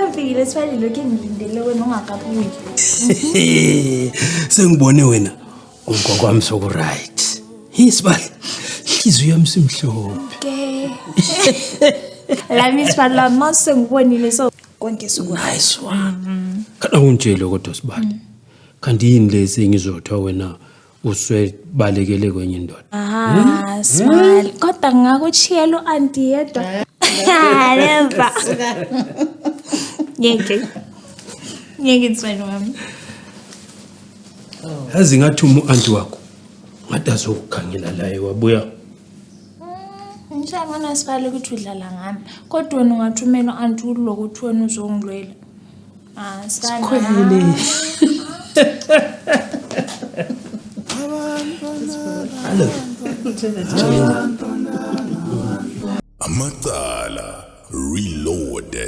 ngifikile sibali lokhu engilindele wena ungakabuyi. Sengibone wena ngokwami soku-right. Hi sibali, hliziyo yami simhlophe. Ke. Lami sibali lami mase ngibonile so konke soku Nice one. Kana ungitshele kodwa sibali. Kanti yini lesi engizothiwa wena uswebalekele kwenye indoda? Ah, sibali. Kodwa ngakuchiyela u-anti yedwa. Never. Ngeke. Ngeke sibali wami. Yazi ngathi uma u-anti wakho ngathi azokukhangela laye wabuya. Ngishayibona sibali ukuthi udlala ngami. Kodwa wena ungathumela u-anti kulokuthi wena uzongilwela. Ah, sibali. Khwele. Hello. Amacala Reloaded.